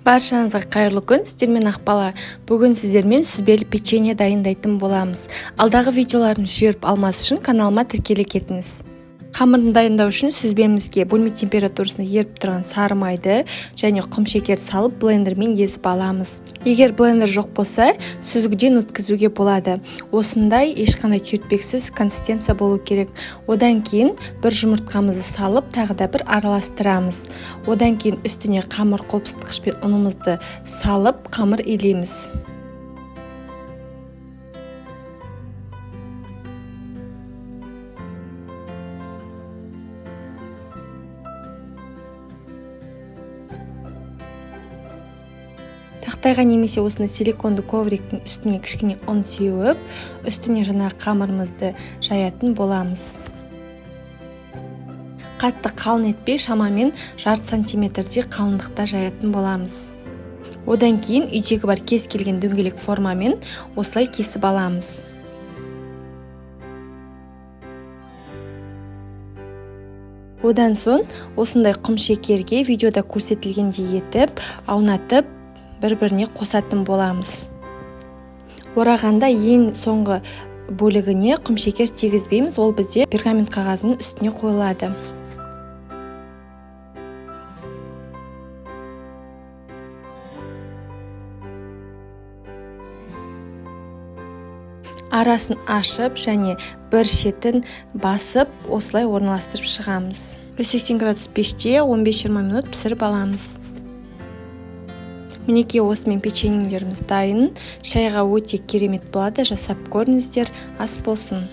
Баршаңызға қайырлы күн! Сіздермен Ақбала. Бүгін сіздермен сүзбелі печенье дайындайтын боламыз. Алдағы видеоларымды жіберіп алмас үшін каналыма тіркеле кетіңіз. Қамырын дайындау үшін сүзбемізге бөлме температурасында еріп тұрған сары майды және құмшекерді салып, блендермен езіп аламыз. Егер блендер жоқ болса, сүзгіден өткізуге болады. Осындай ешқандай түйіртпексіз консистенция болу керек. Одан кейін бір жұмыртқамызды салып, тағы да бір араластырамыз. Одан кейін үстіне қамыр қопсытқышпен ұнымызды салып, қамыр илейміз. Тақтайға немесе осындай силиконды ковриктің үстіне кішкене ұн сеуіп, үстіне жаңағы қамырымызды жаятын боламыз. Қатты қалың етпей, шамамен жарты сантиметрдей қалыңдықта жаятын боламыз. Одан кейін үйдегі бар кез келген дөңгелек формамен осылай кесіп аламыз. Одан соң осындай құмшекерге видеода көрсетілгендей етіп аунатып, бір-біріне қосатын боламыз. Орағанда ең соңғы бөлігіне құмшекер тигізбейміз, ол бізде пергамент қағазының үстіне қойылады. Арасын ашып және бір шетін басып, осылай орналастырып шығамыз. 180 градус пеште 15-20 минут пісіріп аламыз. Мінекей, осымен печеньелеріміз дайын. Шайға өте керемет болады, жасап көріңіздер. Ас болсын!